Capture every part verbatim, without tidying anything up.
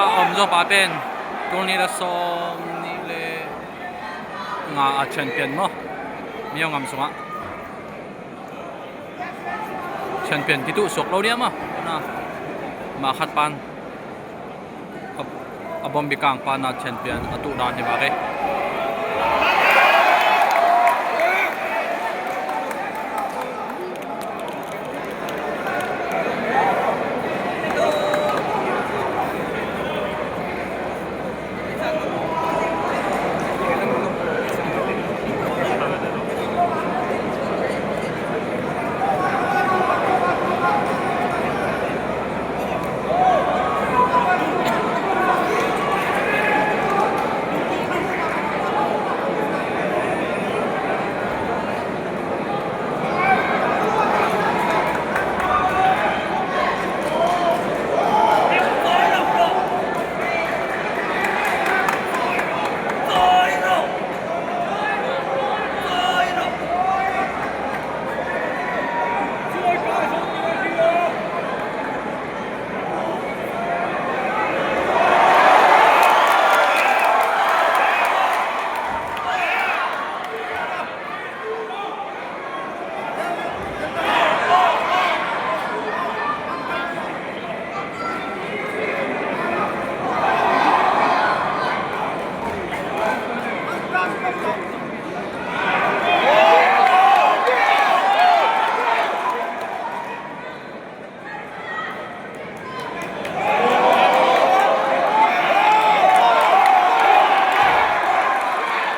A om zaw pa pen tul nih le sawm nih le nga a champion maw? Myo ngam sungah champion kituh suak lo dia maw? Na, mah khat pan a, a bawm bikang pan a champion a tuh dan hi mah kei.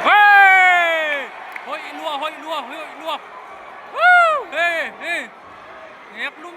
Hei! Hoih lua, hoih lua, hoih lua. Woo! Hei, hei. Ngek lum.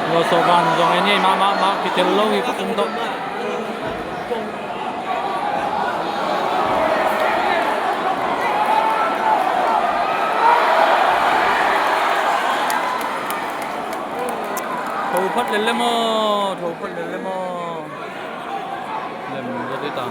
Lo so van zong en hi mah mah mah kitel lo hi ka tung tawh. Tho phat lel le maw, tho phat lel le maw. Lem zaw dih ta.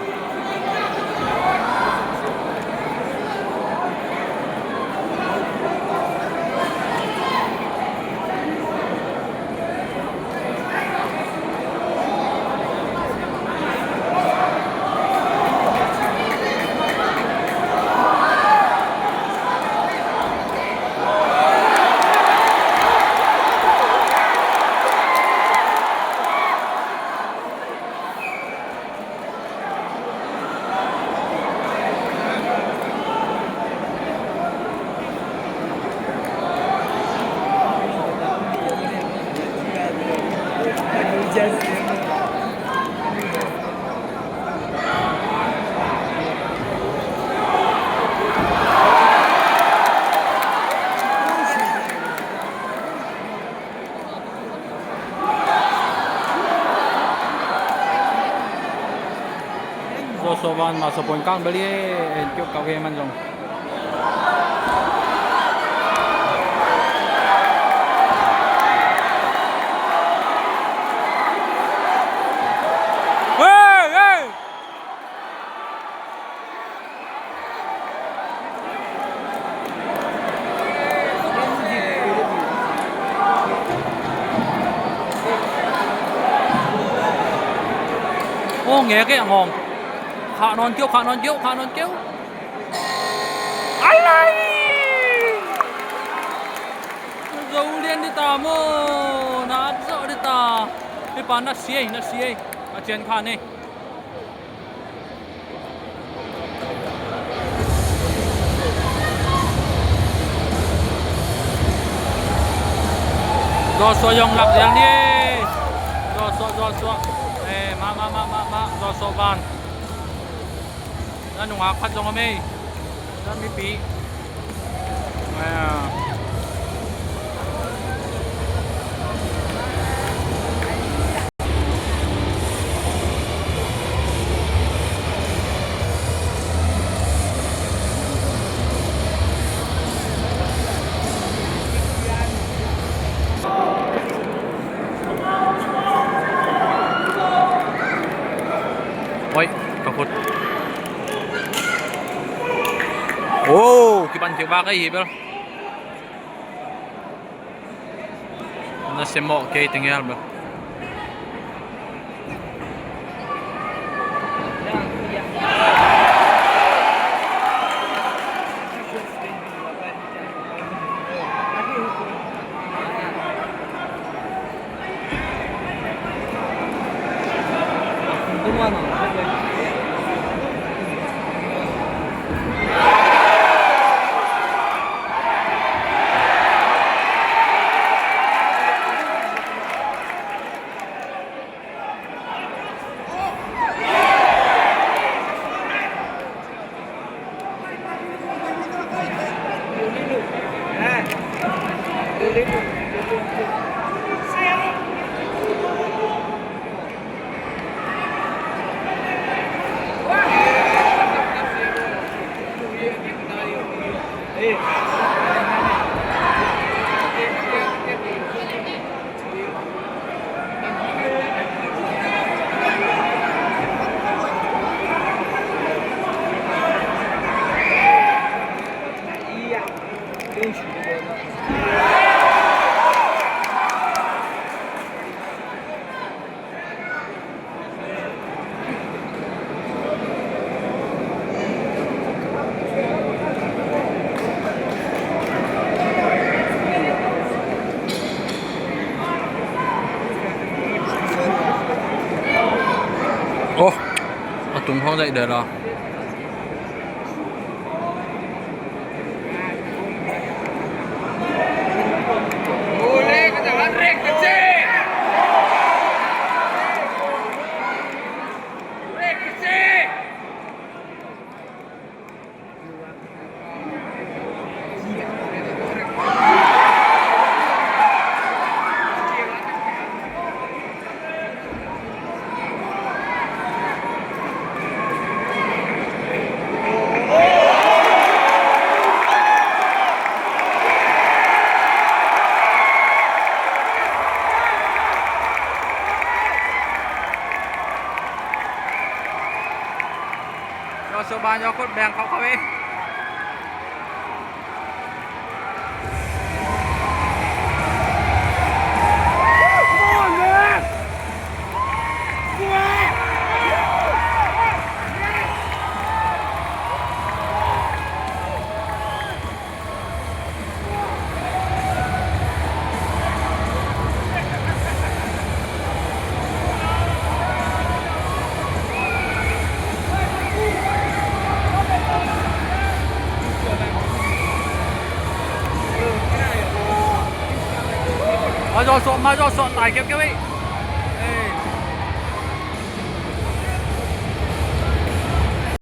Joshua Van mah sawpon kang bel hi e, en kiuh kau hi e man zong. Hey, hey! Aw, ngek e a ngawng. Khah nawn keu, khah nawn keu, khah nawn keu. A lai! Zo lian dih ta maw, na zo dih ta. Hih pa na si ei, na si ei. A cian khan ei. Zawsuah zong lak zel ni. Zawsuah, Zawsuah. Eh, mah, mah, mah, mah, mah. Zawsuah Van. Na nungak khat zong om ei. Na mipi. Oi, ka khut. Oh, kipan kik bak ei hi bel. Na semawh kei teng hial bel. Oh, a tung khawng daih der a. Zawsuah ban, Zawsuah khut beng khauhkhauh hi. Mah Zawsuah, mah Zawsuah, tai keuhkeuh ei.